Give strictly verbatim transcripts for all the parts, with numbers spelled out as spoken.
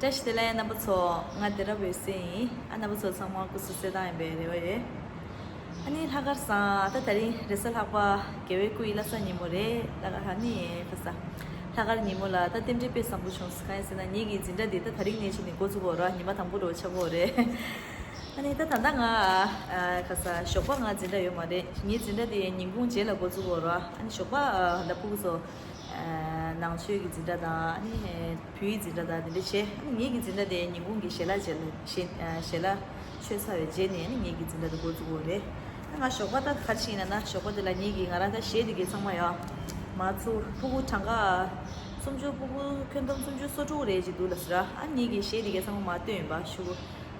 བཀྲ་ཤིས་བདེ་ལེགས་རྣམ་པ་ཚོ། ང་སྡེ་ར་འོད་ཟེར་ཡིན། ཨ་རྣམ་པ་ཚོ་ཚང་མ་སྐུ་གཟུགས་གསལ་ཐང་ཡིན་པའི་རེ་བ་ཡོད། ཨ་ནི་ལྷག་དཀར་བཟང་། ད་དེ་རིང་རེས་གཟའ་ལྷག་པ། རྒྱལ་བའི་སྐུ་ཡི་བླ་གཟའ་ཉིན་མོ་རེད། ལྷག་དཀར་ཨ་ནི་ཁ་ས། ལྷག་དཀར་ཉིན་མོ་ལ་ད་རྟེན་འབྲེལ་དཔེ་བཟང་པོ་བྱུང་སོང་། གང་ཡིན་ཟེར་ན་ངེད་ཀྱི་འཛིན་གྲྭ་འདི་ད་དེ་རིང་ནས་བྱས་ནས་འགོ་བཙུགས་པ་རེད། ཉི་མ་དང་པོ་རུ་ཆགས་པ་རེད། ཨ་ནི་ད་ད་ལྟ་ང་ཨ་ཁ་ས་ཞོགས་པ་ང་འཛིན་གྲྭ་ཡོད་མ་རེད། ངའི་འཛིན་གྲྭ་དེ་ཉིན་གུང་རྗེས་ལ་འགོ་བཙུགས་པ་རེད། ཨ་ནི་ཞོགས་པ་ཨ་ལ་ཕྲུ་གུ་ཚོ་ཨ་ནང་ཆོས་ཀྱི་འཛིན་གྲྭ་དང་ཨ་ནི་བོད་ཡིག་འཛིན་གྲྭ་དང་དེ་འདྲ་བྱས། ཨ་ནི་ངེད་ཀྱི་འཛིན་གྲྭ་དེ་ཉིན་གུང་གི་ཞལ་ལག་རྗེས་ལ་ཞལ་ཨ་ཞལ་ལག་མཆོད་ཚར་བའི་རྗེས་ནས་ཨ་ནི་ངེད་ཀྱི་འཛིན་གྲྭ་དེ་འགོ་བཙུགས་པ་རེད། ཨ་ང་ཞོགས་པ་ད་ག་རེ་བྱེད་ཡིན་ན་ན་ཞོགས་པ་དེ་ལ་ངེད་ཀྱི་ང་རང་ད་གཞས་དེ་གའི་ཚང་མ་ཡང་མར་ཚུར་ཕྲུ་གུ་གྲངས་ཀ་སུམ་ཅུ། ཕྲུ་གུ་ཁྱོན་བསྡོམས་སུམ་ཅུ་སོ་དྲུག་རེ་ཅིག་འདུག་ལབ་ཟེར། ཨ་ངེད་ཀྱི་གཞས་དེ་གའི་ཚང་མ་མར་བཏོན་ཡིན་པ། ཤུ་གུ་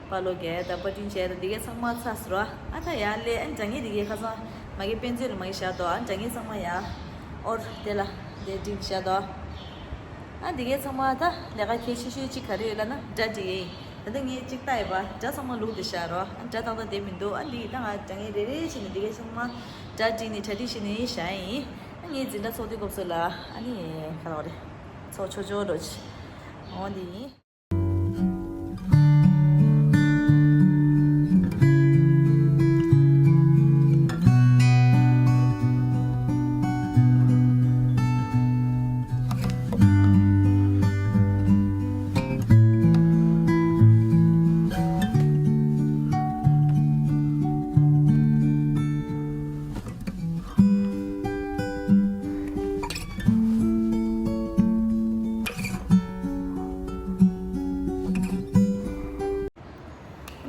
པ་ལོ་གས་དང་པ་ཏིན་ཅེ་དང་དེ་གའི་ཚང་མ་ཚར་ཟེར། ཨ་ད་ཡར་སླེབས། ཨ་སྒྲ་སྙན་དེ་གའི་ཁ་སང་མ་གི་དཔེ་མཛོད་ལ་མ་གི་བཞག་འདུག་ཨ་སྒྲ་སྙན་ཚང་མ་ཡར་ཨོར་དེ་ལ་དེ་བསྒྲིགས་བཞག་འདུག་ཨ་དེ་གའི་ཚང་མ་ད་ལས་ཀ་གལ་ཆེ་ཤོས་གཅིག་ག་རེ་ཡོད་ལབ་ན་སྒྲ་སྒྲིག་ཡས་ཡིན། ད་ལྟ་ངས་གཅིག་ལྟ་ཡིན་པ། སྒྲ་ཚང་མ་ལུགས་དེ་བཞག་རོགས། ཨ་སྒྲ་ཏག་ཏག་བསྡད་མི་འདུག་ཨ་འདི་ཡིན་ད་ང་སྒྲ་སྙན་རེ་རེ་བྱས་ནས་དེ་གའི་ཚང་མ་སྒྲ་བསྒྲིགས་ནས་གྲ་སྒྲིག་བྱས་ནས་བཞག་ཡིན། ཨ་ངས་འཛིན་གྲྭ་ཚོགས་དུས་སྐབས་སུ་ལ་ཨ་ནི་ག་རེ་རེད། ཚོགས་ཆོག་ཆོག་འགྲོ་ཆེ། འོ་འདི་ཡིན།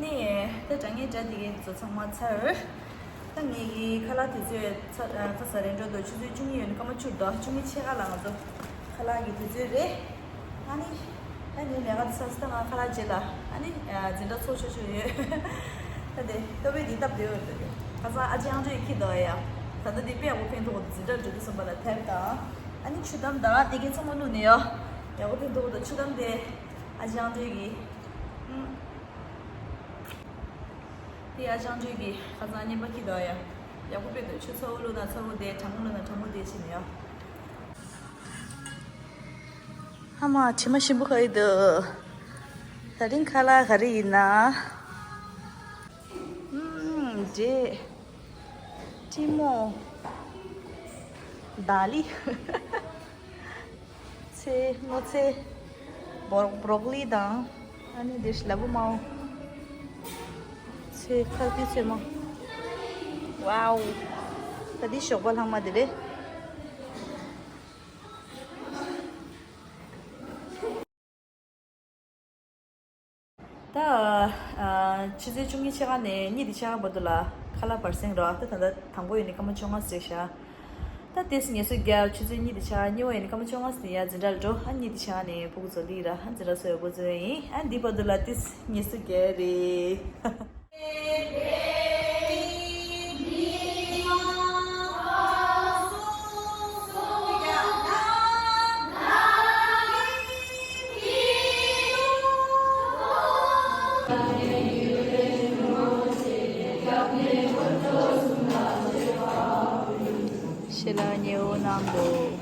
ནི་ད་དྲ་ངའི་སྒྲ་དེ་གའི་ཚོ་ཚང་མ་ཚར། ད་ངེད་ཀྱི་ཁ་ལག་དུས་ཚོད་ཚ་ཚ་ས་རེ་འགྲོ་འདུག་ཆུ་ཚོད་བཅུ་གཉིས་ཡོད་ནི་སྐར་མ་བཅུ་འདུག་བཅུ་གཉིས་ཕྱེད་ཀ་ལ་ང་ཚོ་ཁ་ལག་གི་དུས་ཚོད་རེད། ཨ་ནི་ད་ངའི་ལས་ཀ་ཚར་སོང་། ད་ང་ཁ་ལག་རྗེས་ལ་ཨ་ནི་འཛིན་གྲྭ་ཚོགས་ཆོག་ཆོག་ཡོད། ད་དེ་ལྟོ་བའི་དེ་སྟབས་བདེ་བོ་འདུག་ཁ་སང་ཨ་ཅག་ཨང་ཅོ་ཡི་ཁྱི་འདུག་ཡ། ད་ལྟ་དེ་དཔེ་ཡག་པོ་ཕན་ཐོགས་འདུག་འཛིན་གྲྭ་འགྲོ་དུས་ཙམ་པ་ལ་ཐེབས་དང་། ཨ་ནི་ཆུ་དམ་དང་དེ་གའི་ཚང་མ་བླུགས་ནས་ཡོད། ཡག་པོ་ཕན་ཐོགས་འདུག་ཆུ་དམ་དེ་ཨ་ཅག་ཨང་ཅོ་ཡི། ཨུམ། དེ་ཨ་ཅག་ཨང་ཅོ་ཡི་ཁ་སང་ཨ་ནེ་པ་ཁྱི་འདུག་ཡ། ཡག་པོ་དཔེ་འདུག་ཆུ་ཚ་བོ་བླུགས་ན་ཚ་བོ་དེ། གྲང་མོ་བླུགས་ན་གྲང་མོ་དེ་བྱས་ནས་ཡོད། ཨ་མ་དྲི་མ་ཞིམ་པོ་ག་ཡི་འདུག་ད་རིང་ཁ་ལག་ག་རེ་ཡིན་ན། ཨུམ། འབྲས། ཀྲིན་མོ། དཱ་ལི། ཚལ། སྣོད་ཚལ། སྦོ་སྦྲོག་ལི་དང་། ཨ་ནི་འདིར་ལ་ཕུག་མའོ། ཚལ། ཁལ་ཏི་ཚལ་མ། ཝའོ། ད་འདི་ཞོགས་པ་ལྷག་མ་དེ་རེད། ད་ཨ་ཆུ་ཚོད་བཅུ་གཉིས་ཕྱེད་ཀ་ནས་གཉིས་དེ་ཕྱེད་ཀ་བར་དུ་ལ་ཁ་ལག་བར་གསེང་རོགས། ད་ད་ལྟ་དང་པོ་ཡོད་ནི་སྐར་མ་བཅོ་ལྔ་ཟེར་ཤག་ད་ཏིས་ངལ་གསོ་རྒྱབ། ཆུ་ཚོད་གཉིས་དེ་ཕྱེད་ཀ། གཉིས་པ་ཡོད་ནི་སྐར་མ་བཅོ་ལྔ་ཟེར་ཡ་འཛིན་གྲྭ་ལ་འགྲོ། ཨ་གཉིས་དེ་ཕྱེད་ཀ་ནས་ཕྲུ་གུ་ཚོ་སླེབས་ར། ཨ་འཛིན་གྲྭ་ཚོ་ཡོད་འགོ་ཚོ་ཡིན། ཨ་འདི་བར་དུ་ལ་ཏིས་ངལ་གསོ་རྒྱག་རེད། ཤེས་ལ་ཉེ་བོ་གནང་དགོས།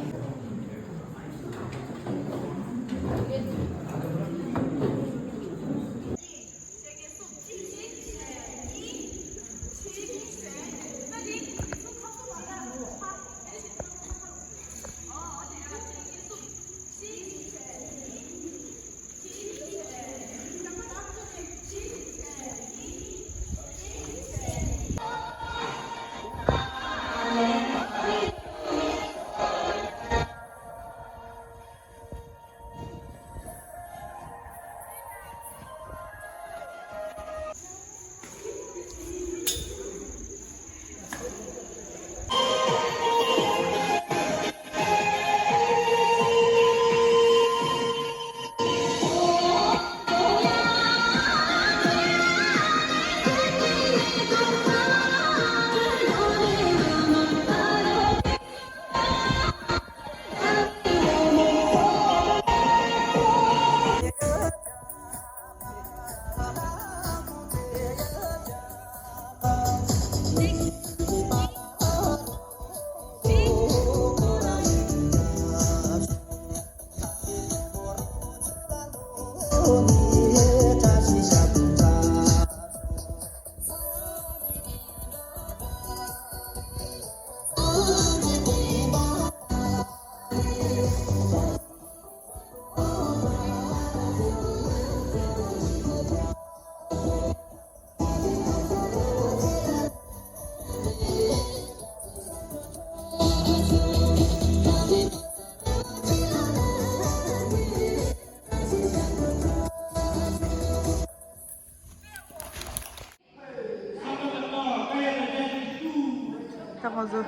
ཁོང་ཚོ་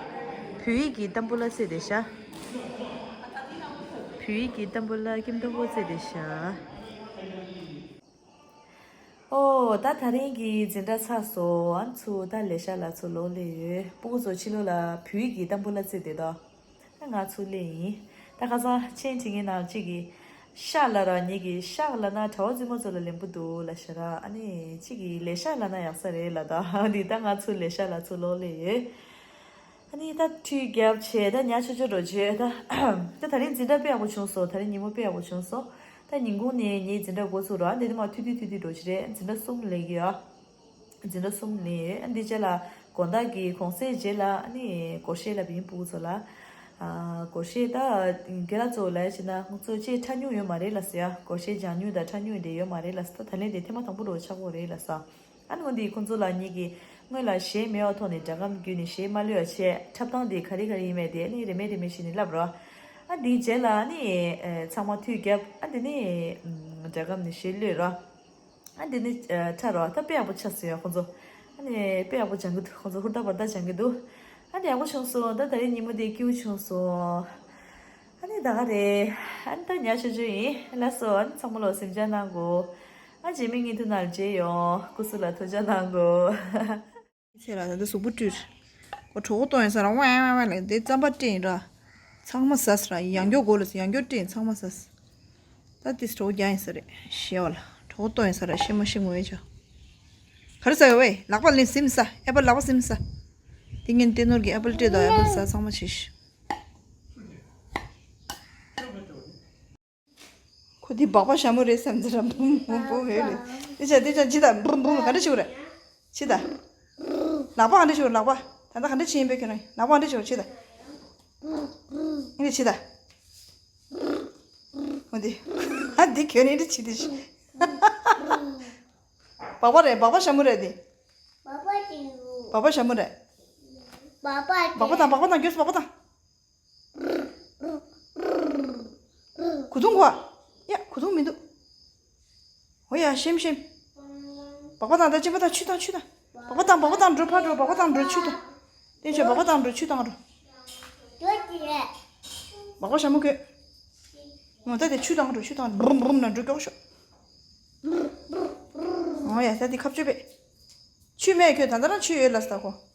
བོད་ཡིག་གི་ཏམ་བུ་ལ་རྩེ་དེ་ཤ། བོད་ཡིག་གི་ཏམ་བུ་ལ་ཀིམ་ཏམ་བུ་རྩེ་དེ་ཤ། ཨོ། ད་ད་རིང་གི་འཛིན་གྲྭ་ཚར་སོང་། ཨ་ཚུ་ད་ལས་ཤག་ལ་ཚུར་ལོག་སླེབས་ཡོད། སྤུ་གུ་ཚོ་ཕྱི་ལོགས་ལ་བོད་ཡིག་གི་ཏམ་བུ་ལ་རྩེ་དེ་དོ། ད་ང་ཚུར་སླེབས་ཡིན། ད་ཁ་སང་མཆན་བྲིས་མཁན་ནང་གཅིག་གིས་ཤག་ལབ་ར། ངེད་ཀྱིས་ཤག་ལབ་ན་གྲྭ་པ་རྩེད་མོ་ཚོ་ལ་ལན་པོ་འདུག་ལབ་ཤག་ར། ཨ་ནི་གཅིག་གིས་ལས་ཤག་ལབ་ན་ཡག་ས་རེད་ལབ། ད་འདི་ད་ང་ཚུར་ལས་ཤག་ལ་ཚུར་ལོག་སླེབས་ཡོད། ཨ་ནི་ད་ཁྲུས་བརྒྱབ་བྱས་ད་ཉལ་ཆོག་ཆོག་འགྲོ་བྱས། ད་ད་ད་རིང་འཛིན་གྲྭ་དཔེ་ཡག་པོ་བྱུང་སོང་། ད་རིང་ཉིན་མོ་དཔེ་ཡག་པོ་བྱུང་སོང་། ད་ཉིན་གུང་ནས་ངའི་འཛིན་གྲྭ་འགོ་ཚུགས་ར། འདི་ནས་མར་ཐུང་ཐུང་ཐུང་ཐུང་འགྲོ་བྱས་རེད། འཛིན་གྲྭ་གསུམ་ལེན་གྱི་ཡོད། འཛིན་གྲྭ་གསུམ་ལེན་ཡོད། ཨ་འདི་རྗེས་ལ་དགོང་དག་གི་གུང་སེང་རྗེས་ལ་ཨ་ནི་སྒོར་གཞས་ལབ་ཡིན་སྤུ་གུ་ཚོ་ལ། ཨ་སྒོར་གཞས་ད་རྒན་ལགས་ཚོ་ལབ་ཡ་བྱས་ན་ང་ཚོ་ཅིག་ཁྲ་ཉུང་ཡོད་མ་རེད་ལབ་ཟེར་ཡ། སྒོར་གཞས་སྦྱང་མྱོང་དང་ཁྲ་ཉུང་དེ་ཡོད་མ་རེད་ལབ་ཟེར། ད་ད་ལན་དེ་ཐེངས་མ་དང་པོ་འགྲོ་ཆགས་པོ་རེད་ལབ་ཟེར། ཨ་ནི་འོ་འདི་ཁོང་ཚོ་ལ་ངེད་ཀྱིས་སྔོན་ལ་གཞས་མེད་པའི་ཐོག་ནས་སྒྲ་སྒམ་བརྒྱུད་ནས་གཞས་མ་གློད་པ་བྱས། འཁྲབ་སྟངས་དེ་ག་རེ་ག་རེ་ཡིན་མིན་དེ་ཨ་ནི་རེ་མེད་རེ་མེད་བྱས་ནས་ལབ་རོགས། ཨ་འདིའི་རྗེས་ལ་ཨ་ནི་ཨེ་ཚང་མ་ཐུགས་བརྒྱབ། ཨ་འདི་ནི་ཨམ་སྒྲ་སྒམ་ནས་གཞས་གློད་རོགས། ཨ་འདི་ནི་ཨ་ཁྲ་རོགས། ད་དཔེ་ཡག་པོ་ཆགས་སོང་ཡ་ཁོང་ཚོ། ཨ་ནི་དཔེ་ཡག་པོ་སྦྱང་གི་འདུག་ཁོང་ཚོ་ཧུར་ཐག་འབར་ཐག་སྦྱང་གི་འདུག་ཨ་ནི་ཡག་པོ་བྱུང་སོང་། ད་ད་རིང་ཉིན་མོ་དེ་སྐྱིད་པོ་བྱུང་སོང་། ཨ་ནི་ད་ག་རེད། ཨ་ནི་ད་ཉལ་ཆོག་ཆོག་ཡིན། ལགས་སོ། ཨ་ནི་ཚང་མ་ལོ་གཟིམ་འཇག་གནང་གོ། ཨ་རྗེས་མའི་བརྙན་ཐུང་ནང་མཇལ་ཡོང་། སྐུ་གཟུགས་ལ་ཐུགས་ཅག་གནང་གོ། ཆེ་ལ་ད་ལྟ་གཟུགས་པོ་བཀྲུས། ཁོ་གྲོད་ཁོག་ལྟོགས་ཡིན་ས་ར། ཝ་ཝ་ཝ་ལབ་དེ་རྩམ་པ་སྤྲད་ཡིན་ར། ཚང་མ་ཟས་ར། ཡང་སྐྱོར་དགོས་ལ་ཟེར། ཡང་སྐྱོར་སྤྲད་ཡིན། ཚང་མ་ཟས། ད་དེ་གྲོད་ཁོག་རྒྱགས་ཡིན་ས་རེད། ཞེས་བ་ལ་གྲོད་ཁོག་ལྟོགས་ཡིན་ས་ར། ཤི་མ་ཤི་ངོ་ཡ་ཆོ། ག་རེ་ཟ་ཡོད་ཝེ། ལག་པ་ལེན་ཟིམ་ཟ། ཨེ་པལ་ལག་པ་ཟིམ་ཟ། དེ་ངན་ཏེ་ནོར་གྱི་ཨེ་པལ་སྤྲད་དོ། ཨེ་པལ་ཟ། ཚང་མ་བྱེད་ཤི། ཁོ་འདི་སྦག་སྦག་ཞྭ་མོ་རེད་བསམ་ཚེ་ར། འབུམ་འབུམ་འབུམ་ཡོད་རེད། འདི་བྱ་འདི་བྱ་འཇི་ད་འབུམ་འབུམ་ག་འདྲ་བྱེད་དགོས་རེད། འཇི་ད། ལག་པ་ག་འདྲ་བྱེད་དགོས་རེད། ལག་པ་ད་ལྟ་ག་འདྲ་བྱེད་ཡིན་པས་ཁྱོད་རང་། ལག་པ་ག་འདྲ་བྱེད་དགོས་འཇི་ད། འདི་འཇི་ད། འོ་འདི། ཨ་འདི་ཁྱོད་ནི་འདི་བྱེད་འདི་ཤི། སྦག་སྦག་རེད། སྦག་སྦག་ཞྭ་མོ་རེད་འདི། སྦག་སྦག་ཞྭ་མོ་རེད། སྦག་སྦག་དང་སྦག་སྦག་དང་སྐྱོ་སོ། སྦག་སྦག་དང་། གོས་ཐུང་གོ། ཡ་གོས་ཐུང་མི་འདུག་འོ་ཡ་ཤེམ་ཤེམ། སྦག་སྦག་དང་ད་གཅིན་པ་དང་ཆུ་དང་ཆུ་དང་། སྦག་སྦག་དང་སྦག་སྦག་དང་འགྲོ་ཕར་འགྲོ། སྦག་སྦག་དང་འགྲོ་ཆུ་དང་། བསྟན་ཆོས་སྦག་སྦག་དང་འགྲོ་ཆུ་དང་འགྲོ། སྦག་སྦག་ཞྭ་མོ་གོས། འོ་ད་དེ་ཆུ་དང་འགྲོ་ཆུ་དང་འགྲོ་འབུམ་འབུམ་ན་འགྲོ་མགྱོགས་ཤོག་འོ་ཡ་ད་དེ་ཁ་གཅོད་པས། ཆུ་མེད་ཁྱོད་ད་ལྟ་རང་ཆུ་ཡོད་ལ་ས་ད་གོ།